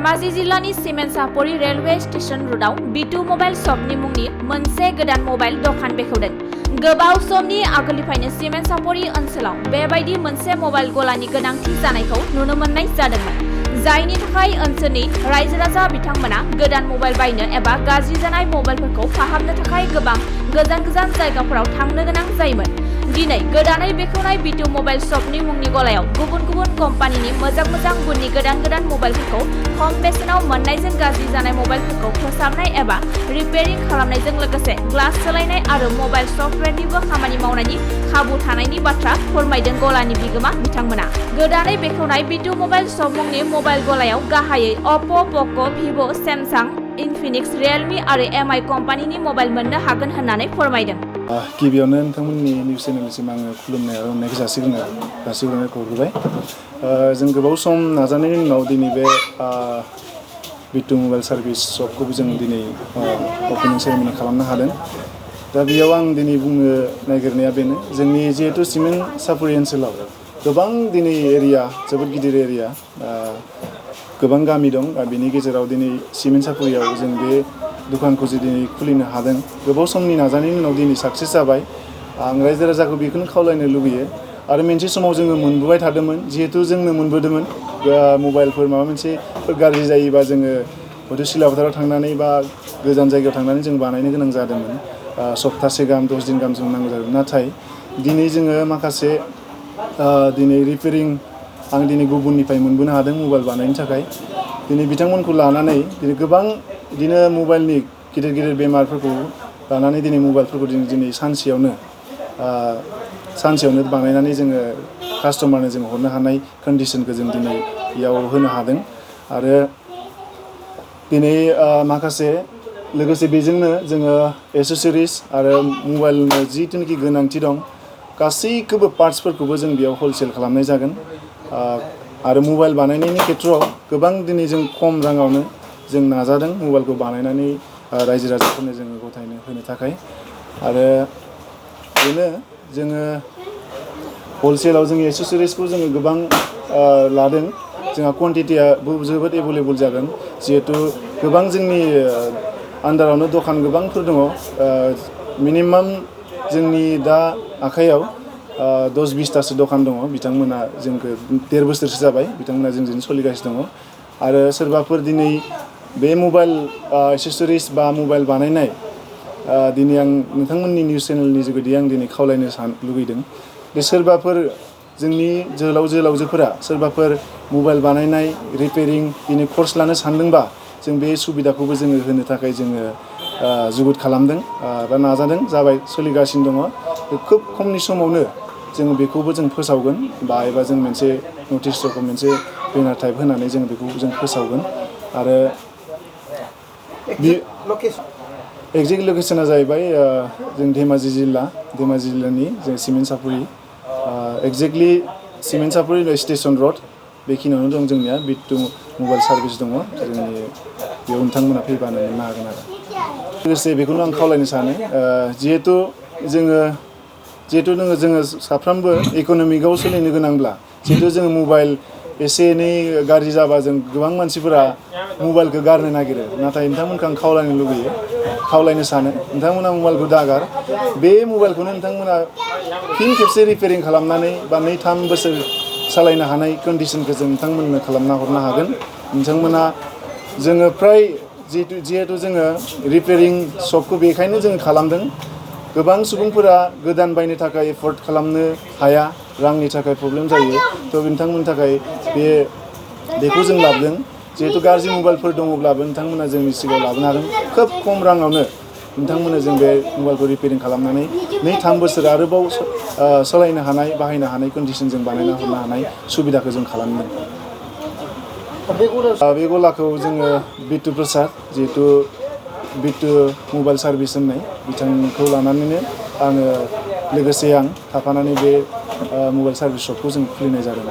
धेमाजि जिल्लानि सिमेन्सापुरि railway station रुटआव बिटु mobile शपनि मुंनि मोनसे गोदान मबाइल दखान बेखेवदों। गोबाव समनि आगोलनिफ्रायनो सिमेन्सापुरि ओनसोलाव बेबायदि मोनसे मबाइल गलानि गोनांथि जानायखौ नुनो मोननाय जादोंमोन, जायनि थाखाय ओनसोलनि रायजो राजा बिथांमोना गोदान मबाइल बायनो एबा गाज्रि जानाय मबाइलफोरखौ फाहामनो थाखाय गोबां गोजान जायगाफोराव थांनो गोनां जायोमोन। दिनै गोदानै बेखेवनाय बिटु मबाइल शपनि मुंनि गलायाव गुबुन कम्पानिनि मोजां गुननि गोदान मबाइलफोरखौ खम बेसेनाव मोननायजों गाज्रि जानाय मबाइलफोरखौ फोसाबनाय एबा रिपेयारिं खालामनायजों लोगोसे ग्लास सोलायनाय आरो मबाइल सफ्टवेयारनिबो खामानि मावनायनि खाबु थानायनि बाथ्रा फोरमायदों गलानि बिगोमा बिथांमोना। गोदानै बेखेवनाय बिटु मबाइल शप मुंनि मबाइल गलायाव गाहायै Oppo, Poco, Vivo, Samsung, Infinix, Realme आरो MI कम्पानिनि मबाइल मोननो हागोन होननानै फोरमायदों। गिबियावनो नोंथांमोननि निउस चेनेलसिम आङो खुलुमनाय आरो अननायखौ जासिग्रोनायखौ हरबाय। जों गोबाव सम नाजानायनि उनाव दिनै बे बिटु मबाइल सार्भिस शपखौबो जों दिनै अपेनिं सेरेमनि खालामनो हादों। दा बेयाव आं दिनै बुंनो नागिरनाया बेनो, जोंनि जिहेतु सिमेन्सापुरि ओनसोलाव गोबां दिनै एरिया, जोबोद गिदिर एरिया, गोबां गामि दं। बेनि गेजेराव दिनै सिमेन्सापुरियाव जों बे दखानखौ दिनै खुलिनो हादों। गोबाव समनि नाजानायनि उनाव दिनै साक्सेस जाबाय। आं रायजो राजाखौ बेखौनो खावलायनो लुगैयो। आरो मोनसे समाव जोङो मोनबोबाय थादोंमोन, जिहेतु जोंनो मोनबोदोंमोन मबाइलफोर माबा मोनसे गाज्रि जायोबा जोङो हयथ' सिलाफोथाराव थांनानै बा गोजान जायगायाव थांनानै जों बानायनो गोनां जादोंमोन। सप्तासे गाहाम 10 दिन गाहाम जों नांगौ जादोंमोन। नाथाय दिनै जोङो माखासे दिनै रिपेयारिं आं दिनै गुबुननिफ्राय मोनबोनो हादों मबाइल बानायनो थाखाय। दिनै बिथांमोनखौ लानानै दिनै गोबां बिदिनो मबाइलनि गिदिर बेमारफोरखौ लानानै दिनै मबाइलफोरखौ दिनै सानसेयावनो बानायनानै जोङो कास्टमारनो जों हरनो हानाय कन्डिसनखौ जों दिनै बेयाव होनो हादों। आरो दिनै माखासे लोगोसे बेजोंनो जोङो एसेसरिस आरो मबाइलनो जिथुनाखि गोनांथि दं गासैखौबो पार्ट्सफोरखौबो जों बेयाव हलसेल खालामनाय जागोन। आरो मबाइल बानायनायनि खेथ्रआव गोबां दिनै जों खम राङावनो जों नाजादों मबाइलखौ बानायनानै रायजो राजाफोरनो जोङो गथायनो होनो थाखाय। आरो बेनो जोङो हलसेलाव जोंनि एसेसरिसखौ जोङो गोबां लादों। जोंहा कुवान्टिटियाबो जोबोद एभेलेबल जागोन, जिहेथु गोबां जोंनि आन्दारावनो दखान गोबांफोर दङ। मिनिमाम जोंनि दा आखाइयाव 10-20थासो दखान दङ। बिथांमोना जोंखौ 1.5 बोसोरसो जाबाय, बिथांमोना जोंजों सोलिगासिनो दङ। आरो सोरबाफोर दिनै बे मबाइल एसेसरिस बा मबाइल बानायनाय दिनै आं नोंथांमोननि निउस चेनेलनि जुगेदि आं दिनै खावलायनो लुगैदों बे सोरबाफोर जोंनि जोहोलावजोफोरा सोरबाफोर मबाइल बानायनाय रिपेयारिं दिनै कर्स लानो सानदोंबा जों बे सुबिदाखौबो जोङो होनो थाखाय जोङो जुगुद खालामदों बा नाजादों, जाबाय, सोलिगासिनो दङ। खोब खमनि समावनो जोङो बेखौबो जों फोसावगोन एबा जों मोनसे नटिसखौ मोनसे बेनार टाइप होनानै जों बेखौ जों फोसावगोन। आरो एक्जेक्ट लकेसना जाहैबाय जों धेमाजि जिल्लानि जों सिमेन्सापुरि, एक्जेक्टलि सिमेन्सापुरि स्टेसन रड बेखिनियावनो दं जोंनिया बिटु मबाइल सार्भिस दङ। जोंनि बेयाव नोंथांमोना फैबानो मोननो हागोन। आरो लोगोसे बेखौनो आं खावलायनो सानो, जिहेतु जोङो साफ्रोमबो इक'नमिकआव सोलिनो गोनांब्ला, जिहेतु जोङो मबाइल एसे एनै गाज्रि जाबा जों गोबां मानसिफोरा मबाइलखौ गारनो नागिरो। नाथाय नोंथांमोनखौ आं खावलायनो सानो नोंथांमोना मबाइलखौ दागार। बे मबाइलखौनो नोंथांमोना फिन खेबसे रिपेयारिं खालामनानै बा 2-3 बोसोर सालायनो हानाय कन्डिसनखौ जों नोंथांमोननो खालामना हरनो हागोन। नोंथांमोना जोङो फ्राय जिहेतु जोङो रिपेयारिं शपखौ बेखायनो जोङो खालामदों। गोबां सुबुंफोरा गोदान बायनो थाखाय एफर्ड खालामनो हाया, रांनि थाखाय प्रब्लेम जायो। थ' नोंथांमोननि थाखाय बेखौ जों लाबोदों। जिहेतु गाज्रि मबाइलफोर दङब्लाबो नोंथांमोना जोंनि सिगाङाव लाबोनो हागोन। खोब खम राङावनो नोंथांमोना जों बे मबाइलखौ रिपेयारिं खालामनानै 2-3 बोसोर आरोबाव सालायनो हानाय, बाहायनो हानाय कन्डिसन जों बानायना हरनो हानाय सुबिदाखौ जों खालामदों। बे गलाखौ जोङो बिट्टु प्रसाद, जिहेतु बिट्टु मबाइल सार्भिस होननाय बिथांखौ लानानैनो लोगोसे आं थाफानानै बे मबाइल सार्भिस शपखौ जों खुलिनाय जादों।